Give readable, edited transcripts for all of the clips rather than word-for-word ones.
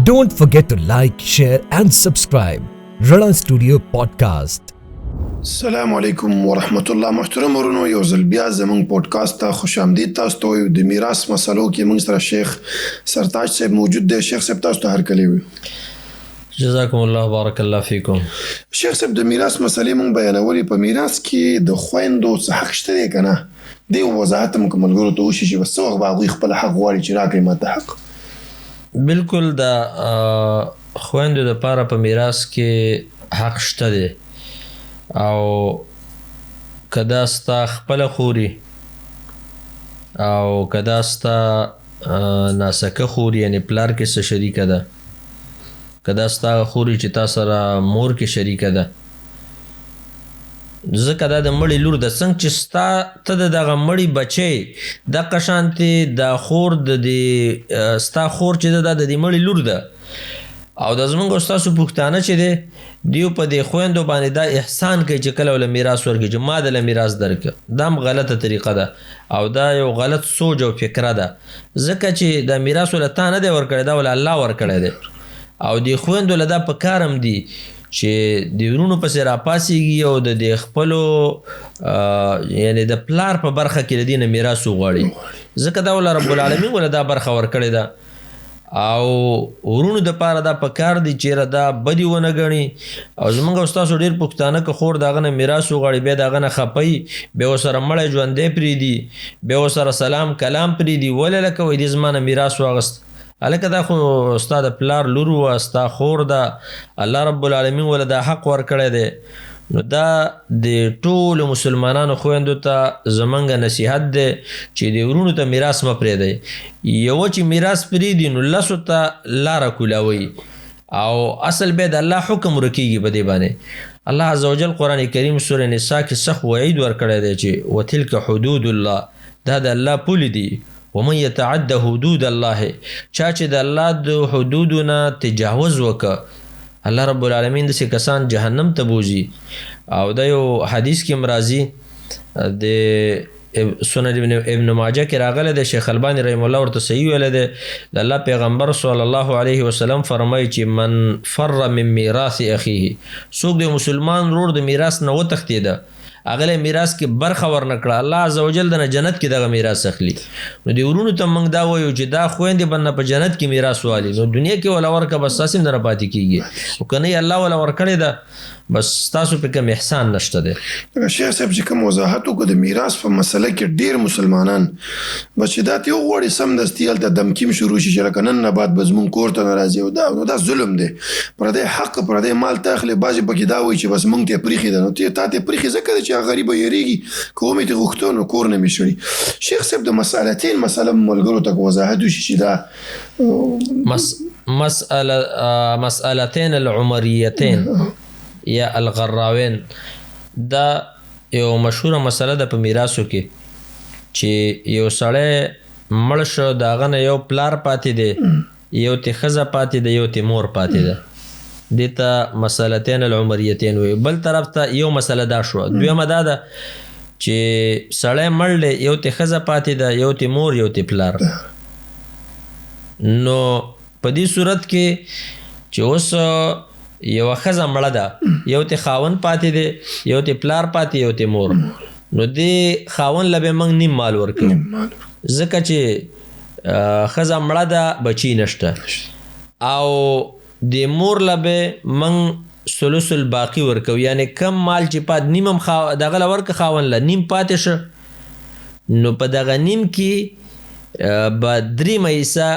Don't forget to like, share and subscribe Rana Studio Podcast. السلام علیکم ورحمت الله. محترم ورونو، یو ځل بیا زمونږ پودکاسټ ته خوش آمدید تاسو ته وایو. د میراث مسلو کې موږ سره شیخ سرتاج صاحب موجود دی. شیخ صاحب، تاسو ته هرکلی وایو. جزاکم الله، بارک الله فیکم. شیخ صاحب، د میراث مسلې مونږ بیانولې. په میراث کې د خویندو څه حق شته دی که نه؟ دې وضاحت هم که ملګرو ته وشي چې بس څه وخت به هغوی خپل حق غواړي چې راکړئ ماته حق. بالکل، د خویندو دپاره په میراث کې حق شته دی، او که دا ستا خپله خوري او که دا ستا ناسکه خوري، یعنې پلار کې څه شریکه ده، که دا ستا هغه خوري چې تا سره مور کې شریکه ده، ځکه دا د مړي لور ده. څنګه چې ستا ته د دغه مړي بچی، دقه شانتې دا خور د دې ستا خور چې ده، دا د دې مړي لور ده. او د زمونږ او ستاسو پښتانه چې دی، دیو په دې خویندو باندې دا احسان کوي چې کله ول میراث ورکړي چې ما د له میراث درکړ. دا هم غلطه طریقه ده او دا یو غلط سوچ او فکره ده، ځکه چې دا میراث ول تا نه دی ورکړی، دا ول الله ورکړی دی. او دې خویندو له دا په کار هم دي چې د ورونو پسې راپاسېږي او د دې خپلو یعنې د پلار په برخه کې د دې نه میراث وغواړي، ځکه دا ول رب العالمین ول دا برخه ورکړې ده. او ورونو د پاره دا پکار دي چې را دا بدی ونه ګڼي. او زمونږ او ستاسو ډېر پښتانه که خور د هغه نه میراث وغواړي، بیا د هغه نه خپي، بیا ورسره مړی ژوندی پرېږدي، بیا ورسره سلام کلام پرېږدي. ولې لکه وایي دې زما نه میراث واغست؟ هلکه دا خو ستا د پلار لور وه، ستا خور ده، الله رب العالمین وله دا حق ورکړی دی. نو دا د ټولو مسلمانانو خویندو ته زمونږ نصیحت دی چې د ورونو ته میراث مه پرېږدئ. یو چې میراث پرېږدي نو لسو ته لاره کولاوي، او اصل بیا د الله حکم ورکېږي په دې باندې. الله عز وجل قرآن کریم سورة نساء کې سخت وعید ورکړی دی چې وتلک حدود الله، دا د الله پولې دي. ومن يتعد حدود الله، چا چې د الله د حدودو نه تجاوز وکړ، الله رب العالمین داسې کسان جهنم ته بوځي. او دا یو حدیث کې هم راځي، د سنن ابن ماجه کې راغلی دی، شیخ الباني رحمه الله ورته صحیح ویلی دی. د الله پیغمبر صلی الله علیه وسلم فرمایي چې من فر من میراث اخیه، څوک د مسلمان ورور د میراث نه وتښتېده، هغه له میراث کې برخه ورنه کړه، الله عز وجل دنه جنت کې دغه میراث اخلي. نو دې ورونو ته موږ دا وایو چې دا خویندې به نه په جنت کې میراث والي، نو دنیا کې ولا ورکه بس تاسې هم درنه پاتې کېږي، او که نه یې الله ولا ورکړې ده، بس ستاسو پې کوم احسان نشته دی. لکه شیخ صاحب چې کوم وضاحت وکړو د میراث په مسله کې، ډېر مسلمانان بس چې دا ترې وغواړي سمدستي هلته دمکیم شروع شي چې لکه نن نه بعد به زموږ کور ته نه راځي، او دا نو دا ظلم دی، پردی حق پردی مال ته اخلي. بعضې پکې دا وایي چې بس موږ ته یې پرېښې ده، نو تا ته یې پرېښې ځکه ده چې هغه غریب یېرېږي، که ومې ترې غوښته نو کور نه مې شړي. شیخ صاحب د مسألتین مسله ملګرو ته وضاحت وشي چې دا مسألتین العمریتین یا الغراوین، دا یو مشهوره مسله ده په میراثو کې چې یو سړی مړ شو، د هغه نه یو پلار پاتې دی، یو تې ښځه پاتې ده، یو تې مور پاتې ده. دې ته مسألتین العمریتین وایي. بل طرف ته یو مسله دا شوه. دویمه دا ده چې سړی مړ دی، یو تې ښځه پاتې ده، یو تې مور، یو تې پلار. نو په دې صورت کې چې اوس یوه ښځه مړه ده، یو تې خاوند پاتې دی، یو تې پلار پاتې، یو تې مور، نو دې خاوند له به موږ نیم مال ورکوو، ځکه چې ښځه مړه ده، بچی نشته. او دې مور له به موږ ثلث الباقي ورکوو، یعنې کم مال چې پات، نیم هم دغه له ورکه خاوند له نیم پاتې شو، نو په دغه نیم کې به دریمه حصه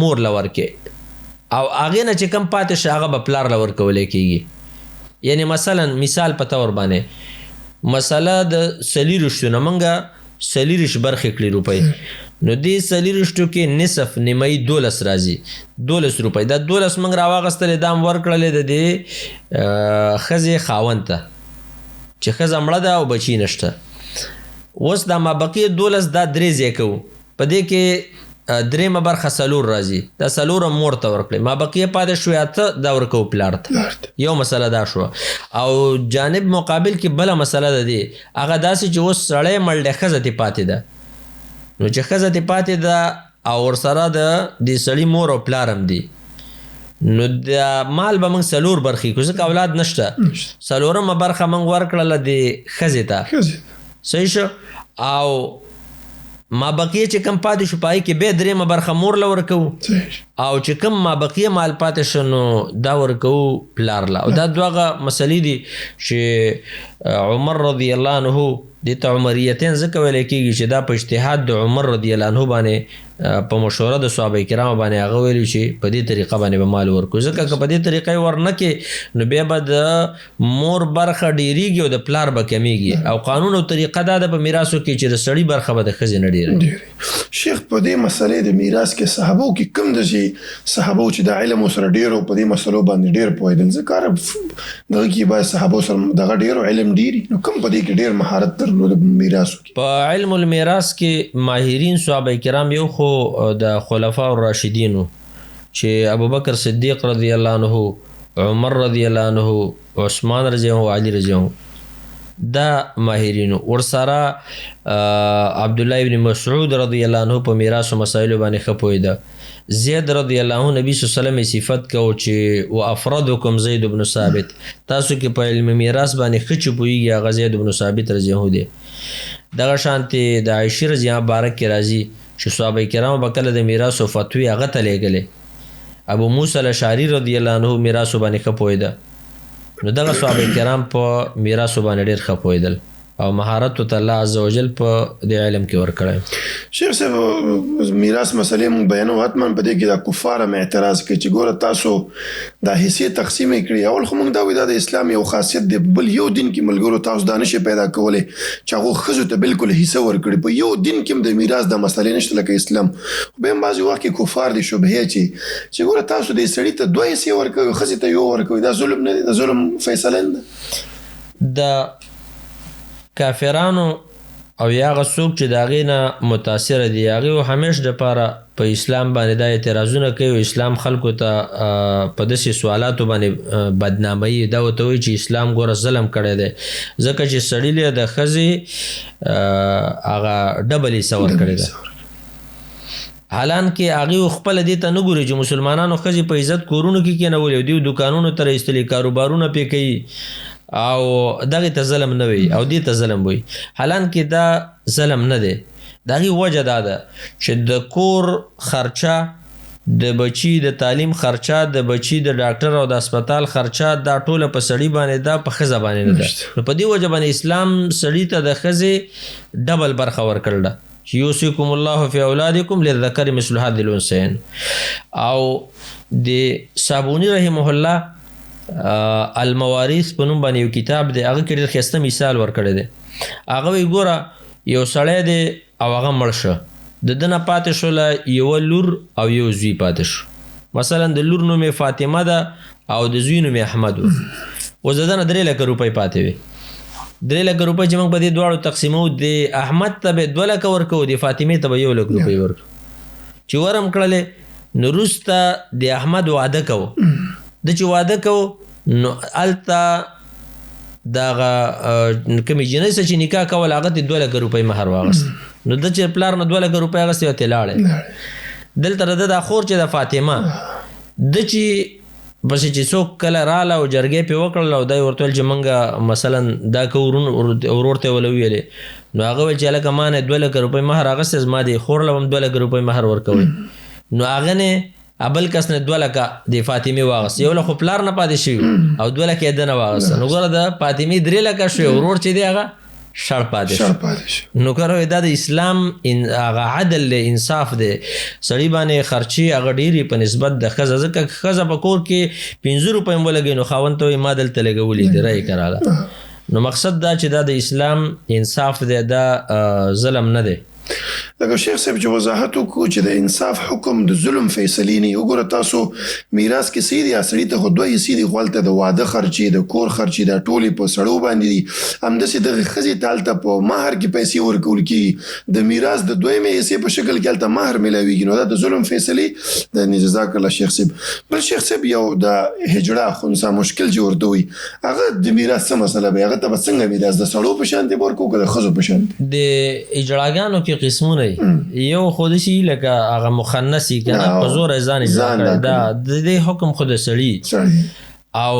مور له ورکې، او هغې نه چې کم پاتې شي هغه به پلار له ورکولی کېږي. یعنې مثلا مثال په تور باندې مسله د څلېرویشتو نه موږ څلېرویشت برخې کړې روپۍ، نو دې څلېرویشتو کې نصف نیمایي دولس راځي، دولس روپۍ. دا دولس موږ راواغستلې، دا هم ورکړلې د دې ښځې خاوند ته چې ښځه مړه ده او بچی نشته. اوس دا مابقي دولس دا درې ځای کوو، په دې کې درېیمه برخه څلور راځي، دا څلور هم مور ته ورکړې، مابقي پاتې شوې اته، دا ورکوو پلار ته. یو مسله دا شوه. او جانب مقابل کې بله مسله ده دې، هغه داسې چې اوس سړی مړ دی، ښځه ترې پاتې ده، نو چې ښځه ترې پاتې ده او ورسره د دې سړي مور او پلار هم دي، نو د مال به موږ څلور برخې کړو، ځکه اولاد نشته. څلورمه برخه موږ ورکړله د ښځې ته، صحیح شو. او ما بقیه چې کم پاتې شو پای کې به درېیمه برخه مور له ورکوو، او چې کم ما بقیه مال پاتې شو نو دا ورکوو پلار له. او دا دوه مسلې دي چې عمر رضی الله عنه دې ته عمریتین ځکه ویل کېږي چې دا په اجتهاد د عمر رضی الله عنه باندې په مشوره د صحابه کرامو باندې هغه ویلي چې په دې طریقه باندې به مال ورکړو، ځکه که په دې طریقه یې ورنه کړې نو بیا به د مور برخه ډېرېږي او د پلار به کمېږي. او قانون او طریقه دا ده په میراثو کې چې د سړي برخه به د ښځې نه ډېره. شیخ په دې مسلې د میراث کې صحابو کې کوم داسې صحابو چې د علم سره ډېر او په دې مسلو باندې ډېر پوهېدل، ځکه دغه کې باید صحابو سره دغه ډېر علم ډېر، نو کوم په دې کې ډېر مهارت درلود میراثو کې؟ په علم المیراث کې ماهرین صحابه کرام یو خو د خلفاء الراشدینو چې ابوبکر صدیق رضی الله عنه، عمر رضی الله عنه، عثمان رضی الله عنه، علی رضی الله عنه، دا ماهرینو. ورسره عبدالله ابن مسعود رضی الله عنه په میراث او مسایلو باندې ښه پوهېده. زید رضی الله عنه نبی صلی الله علیه وسلم یې صفت کوو چې و افردکم زید بن ثابت، تاسو کې په علم میراث باندې ښه چې پوهېږي هغه زید بن ثابت رضی الله عنه دی. دغه شانتې د عایشې رضی الله بارک کې راځي چې صحابه کرامو به کله د میراث او فتوی هغه ته لېږلې. ابو موسی الاشعري رضی الله عنه میراثو باندې ښه پوهېده. نو دغه صحابه کرام په میراثو باندې ډېر ښه پوهېدل او مهارت ورته الله عزوجل په دې علم کې ورکړی. شیخ صاحب میراث مسلې مونږ بیانو، حتما په دې کې دا کفار هم اعتراض کوي چې ګوره تاسو دا حصې تقسیمې کړې. اول خو مونږ دا وایو دا د اسلام یو خاصیت دی، بل یو دین کې ملګرو تاسو دا نشئ پیدا کولی چې هغو ښځو ته بالکل حصه ورکړي. په یو دین کې هم د میراث دا مسلې نشته لکه اسلام. خو بیا هم بعضې وخت کې کفار دې شبهې اچوي چې ګوره تاسو دې سړي ته دوه حصې ورکوئ ښځې ته یو ورکوئ، دا ظلم نه دی؟ دا ظلم فیصله نه ده؟ د کافرانو او یا هغه څوک چې د هغې نه متاثره دي، هغې همیش دپاره په اسلام باندې دا اعتراضونه کوي او اسلام خلکو ته په داسې سوالاتو باندې بدناموي. دا ورته وایي چې اسلام ګوره ظلم کړی دی، ځکه چې سړي له د ښځې هغه ډبل حصه ورکړې ده. حالانکه هغې خپله دې ته نه ګوري چې مسلمانانو ښځې په عزت کورونو کې کېنولې او دوی دوکانونو ته راایستلې، کاروبارونه پرې کوي او دغې ته ظلم نه وي او دې ته ظلم وي. حالانکه دا ظلم نه دی. د هغې وجه دا ده چې د کور خرچه، د بچي د تعلیم خرچه، د بچي د ډاکټر او د هسپتال خرچه، دا ټوله په سړي باندې ده، په ښځه باندې نه ده. نو په دې وجه باندې اسلام سړي ته د ښځې ډبل برخه ورکړله ده چې یوصیکم الله فی اولادکم للذکر مثل حظ الانثیین. او د صابوني رحمه الله المواريث په نوم باندې یو کتاب دی، هغه کې ډېر ښایسته مثال ورکړی دی. هغه وایي ګوره یو سړی دی او هغه مړ شو، د ده نه پاتې شوله یوه لور او یو زوی پاتې شو. مثلا د لور نوم یې فاطمه ده او د زوی نوم یې احمد و. اوس د ده نه 3 لکه روپۍ پاتې وې. 3 لکه روپۍ چې موږ په دې دواړو تقسیموو، د احمد ته به 2 لکه ورکوو، د فاطمې ته به 1 لک روپۍ ورکوو. چې ورم کړلې نو وروسته د احمد واده کوو، د چې واده کوو نو هلته دغه کومې جینۍ سره چې نکاح کوله هغه ته 2 لکه روپۍ مهر واخیست. نو ده چې پلار نه 2 لکه روپۍ اخیستې وه، ترې لاړی. دلته د ده دا خور چې ده فاطمه، ده چې بس چې څوک کله راله او جرګې پې وکړله او دا یې ورته ویل چې موږ مثلا دا کوو، ورور ته یې ورله وویلې، نو هغه ویل چې هلکه ما نه 2 لکه روپۍ مهر اخیستی، زما دې خور له به هم 2 لکه روپۍ مهر ورکوئ. نو هغه نه ابل کس نه 2 لکه د فاطمې واغست، 1 لک خو پلار نه پاتې شوي او 2 لکه یې ده نه واغست. نو ګوره د فاطمې 3 لکه شوې، ورور چې دی هغه شړ پاتې شو. نو ګوره دا د اسلام هغه عدل دی، انصاف دی. سړي باندې خرچې هغه ډېرې په نسبت د ښځه، ځکه ښځه په کور کې 5 روپۍ هم ولګوي نو خاوند ته وایي ما دلته لګولې دي، رایې که راله. نو مقصد دا چې دا د اسلام انصاف دی، دا ظلم نه دی. لکه شیخ صاحب چې وضاحت وکړو چې د انصاف حکم د ظلم فیصلې نه. وګوره تاسو میراث کې څه دي، سړي ته خو 2 حصې دي، خو هلته د واده خرچې، د کور خرچې، دا ټولې په سړو باندې دي. همداسې دغې ښځې ته هلته په مهر کې پیسې ورکول کېږي، د میراث د دویمې حصې په شکل کې هلته مهر میلاویږي. نو دا د ظلم فیصلې د جزاک الله شیخ صاحب. بل شیخ صاحب یو د هجړه خنثی مشکل چې ورته وایي، هغه د میراث څه مسله به، هغه ته به څنګه میراث د سړو په شان دی ورکوو که د ښځو په شان دی؟ د هجړاګانو کې قسمونه یو خو داسې لکه هغه مخنث یې که نه، په زوره یې ځان اجرا کړی، دا د دې حکم خو د سړي. او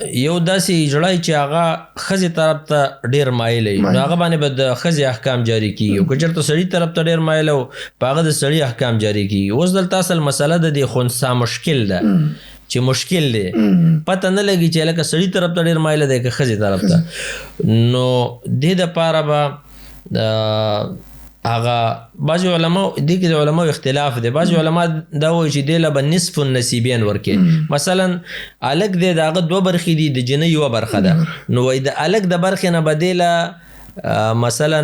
یو داسې اجړای چې هغه ښځې طرف ته ډېر مایل وي، نو هغه باندې به د ښځې احکام جاري کېږي، او که چېرته سړي طرف ته ډېر مایل و، په هغه د سړي احکام جاري کېږي. اوس دلته اصل مسله د دې خنثی مشکل ده، چې مشکل دی، پته نه لګي چې لکه سړي طرف ته ډېر مایل دی که ښځې طرف ته. نو دې دپاره به هغه بعضې علماء دې کې د علماو اختلاف دی. بعضې علما دا وایي چې دې له به نصف النصیبین ورکړي. مثلا هلک دی، د هغه دوه برخې دي، د جینۍ یوه برخه ده، نو وایي د هلک د برخې نه به دې له مثلا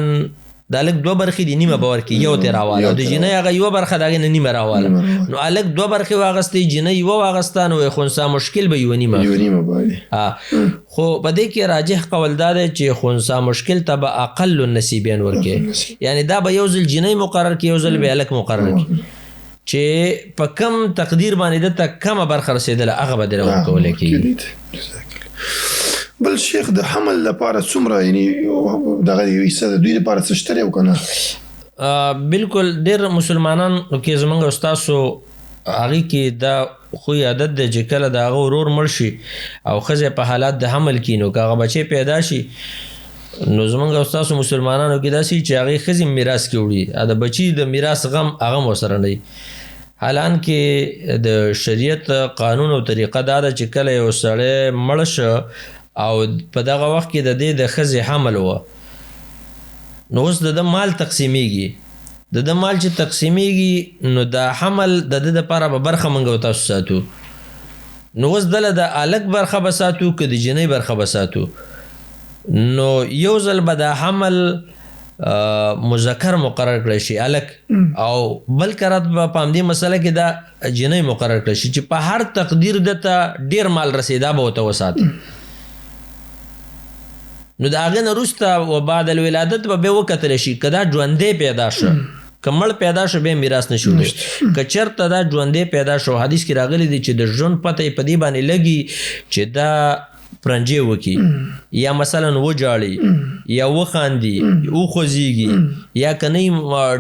د هلک دوه برخې دي، نیمه به ورکړي، یو ترې راواله، او د جینۍ هغه یوه برخه د هغې نه نیمه راواله. نو هلک دوه برخې واخیستې، جینۍ یوه واخیسته، نو وایي خنثی مشکل به یوه نیمه اخلي. خو په دې کې راجح قول دا دی چې خنثی مشکل ته به اقل النصیبین ورکړي، یعنی دا به یو ځل جینۍ مقرر کړي، یو ځل به هلک مقرر کړي، چې په کم تقدیر باندې ده ته کمه برخه رسېدله هغه به درې ورکولی کېږي. بل شیخ د حمل لپاره څومره یعنی دغه یو حصه د دوی لپاره څه شته دی او که نه؟ بالکل ډېر مسلمانان کې زمونږ او ستاسو هغې کې دا خوی عادت دی چې کله د هغه ورور مړ شي او ښځه په حالات د حمل کې، نو که هغه بچی پیدا شي، نو زمونږ او ستاسو مسلمانانو کې داسې چې هغې ښځې میراث کې وړي، د بچي د میراث غم هغه هم ورسره نه وي. حالان کې د شریعت قانون او طریقه دا ده چې کله یو سړی مړ شو او په دغه وخت کې د دې د ښځې حمل و، نو اوس د ده مال تقسیمیږي. د ده مال چې تقسیمیږي نو دا حمل د ده دپاره به برخه موږ او تاسو ساتو. نو اوس دله د هلک برخه به ساتو که د جینۍ برخه به ساتو؟ نو یو ځل به دا حمل مذکر مقرر کړی شي هلک، او بل کرت به په همدې مسله کې دا جینۍ مقرر کړی شي چې په هر تقدیر ده ته ډېر مال رسېدا به ورته وساتي. نو د هغې نه وروسته و بعد الولادت به بیا وکتل شي که دا ژوندی پیدا شو، که مړ پیدا شو بیا میراث نشي وړی. که چېرته دا ژوندی پیدا شو، حدیث کې راغلی دی چې د ژوند پته یې په دې باندې لګي چې دا پرنجې وکړي، یا مثلا وژاړي، یا وخاندي، وخوځېږي، یا که نه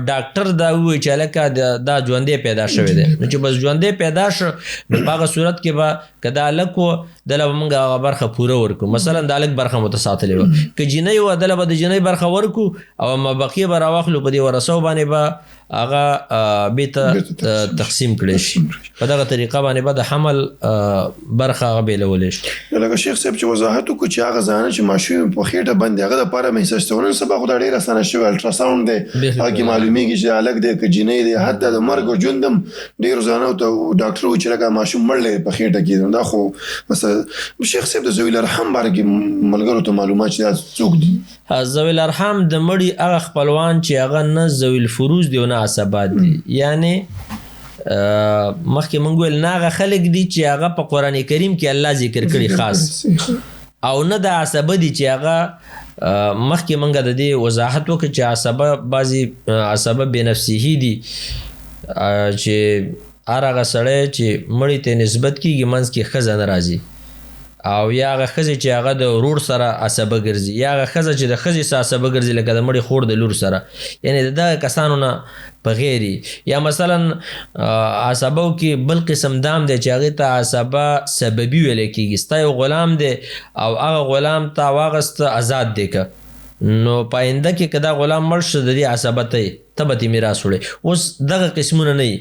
ډاکټر دا ووایي چې هلکه دا ژوندی پیدا شوی دی، نو چې بس ژوندی پیدا شو نو په هغه صورت کې به که دا هلک و دله به موږ هغه برخه پوره ورکړو، مثلا د هلک برخه مو ته ساتلې وه، که جینۍ وه دله به د جینۍ برخه ورکړو او مابقي به راواخلو، په دې ورثو باندې به هغه بیرته تقسیم کړی شي. په دغه طریقه باندې به د حمل برخه هغه بېلولی شي. لکه شیخ صاحب چې وضاحت وکړو چې هغه زنانه چې ماشوم په خېټه باندې هغه دپاره مې حصه شته. نن سبا خو دا ډېر اسانه شوی، الټراساوند دی، هغه کې معلومیږي چې هلک دی که جینۍ دی. حتی د مرګ او ژوند هم ډېرو زنانو ته ډاکټر وایي چې لکه ماشوم مړ دی په خېټه کې. دا خو مثلا شیخ صاحب د ذوي الارحام باره کې ملګرو ته معلومات چې دا څوک دي؟ ذوي الارحام د مړي هغه خپلوان چې هغه نه ذوي الفروض دي او نه عصبات دي، یعنی مخکې مونږ ویل نه هغه خلک دي چې هغه په قرآن کریم کې الله ذکر کړي خاص، او نه د عصبه دي چې هغه مخکې مونږ د دې وضاحت وکړو چې عصبه بعضې عصبه بنفسه دي، چې هر هغه سړی چې مړي ته نسبت کېږي منځ کې ښځه نه راځي، او یا هغه ښځې چې هغه د ورور سره عصبه ګرځي، یا هغه ښځه چې د ښځې سره عصبه ګرځي لکه د مړي خور د لور سره، یعنې د دغه کسانو نه په غیر. یا مثلا عصبو کې بل قسم دام دی چې هغې ته عصبه سببي ویل کېږي. ستا یو غلام دی او هغه غلام تا واغسته ازاد دی که، نو په آینده کې که دا غلام مړ شو د دې عصبه ته یې ته به ترې میراث وړې. اوس دغه قسمونه نه وي،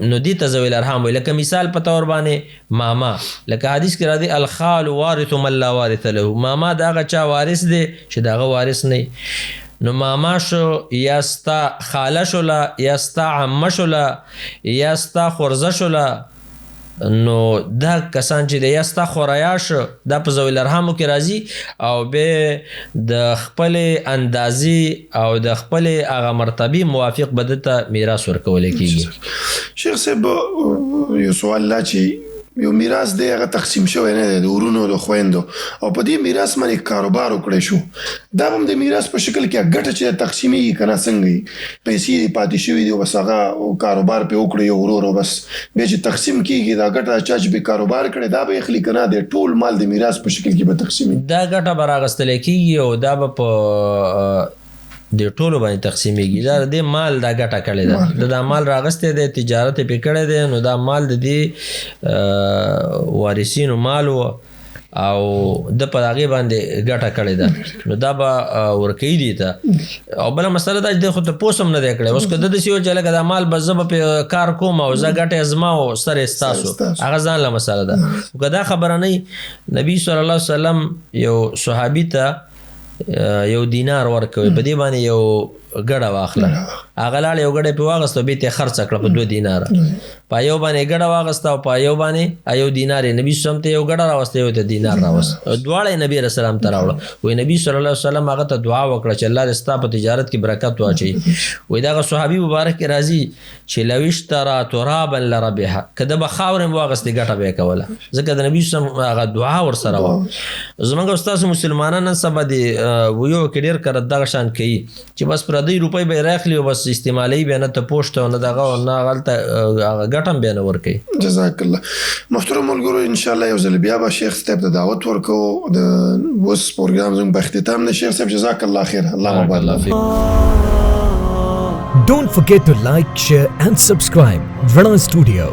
نو دې ته ذوي الارحام وایي. لکه مثال په طور باندې ماما، لکه حدیث کې راځي الخال وارث من لا وارث له، ماما د هغه چا وارث دی چې د هغه وارث نه وي. نو ماما شو، یا ستا خاله شوله، یا ستا عمه شوله، یا ستا خورزه شوله، نو دا کسان چې دی یا ستا خوریا شو، دا په ذوي الارحامو کې راځي او بیا د خپلې اندازې او د خپلې هغه مرتبې موافق به ده ته میراث ورکولی کېږي. شیخ صاحب یو سوال دا چې یو میراث دی هغه تقسیم شوی نه دی د ورونو د خویندو، او په دې میراث باندې کاروبار وکړی شو، دا به هم د میراث په شکل کې ګټه چې تقسیمېږي که نه څنګه وي؟ پیسې دې پاتې شوي دي بس هغه کاروبار پرې وکړي یو ورور او بس بیا چې تقسیم کېږي دا ګټه چا چې پرې کاروبار کړی دا به یې اخلي که نه د ټول مال د میراث په شکل کې به تقسیمېږي؟ دا ګټه به راغستلی کېږي او دا به په د ټولو باندې تقسیمیږي. دا د مال دا ګټه کړې ده، دا مال راغسته دی، تجارت یې پې کړی دی، نو دا مال د دې وارثینو مال و او د په هغې باندې ګټه کړې ده، نو دا به ورکوي دې ته. او بله مسله دا چې دی خو تپوس هم نه دی کړی. اوس که ده داسې وویل چې لکه دا مال به زه به پې کار کوم او زه ګټه یې زما او سر یې ستاسو، هغه ځان له مسله ده. خو که دا خبره نه وي، نبي صلی الله علیه وسلم یو صحابي ته یو دینار ورکوي، په دې باندې یو ګډه واخله، هغه لاړ یو ګډه پې واغسته، بېرته یې خرڅه کړه په 2 دیناره. په یو باندې ګډه واغسته او په یو باندې یو دینار یې نبي صلی الله علیه وسلم ته یو ګډه راوسته، یو ته دینار راوست، دواړه یې نبي علیه السلام ته راوړه. وایي نبي صلی الله علیه وسلم هغه ته دعا وکړه چې الله دې ستا په تجارت کې برکت واچوي. وایي دغه صحابي مبارک راځي چې لو اشترا ترابا لربح، که ده به خاورې هم واغستې ګټه به یې کوله، ځکه د نبي صلی الله علیه وسلم هغه دعا ورسره وه. زموږ او ستاسو مسلمانان نن سبا د ویو کې ډېر کره دغه شان کوي چې بس پردۍ روپۍ به یې راخلي او بس استعمالوي بیا، نه تپوس ته او نه دغه او نه هغلته هغه ګټه هم بیا نه ورکوي. جزاک الله. محترم ملګرو، ان شاء الله یو ځل بیا به شیخ صاحب ته دعوت ورکوو. د اوس پروګرام زموږ په اختتام دی. شیخ صاحب جزاک الله خیر، الله مو بارک الله فیک. Don't forget to like, share and subscribe Rana Studio.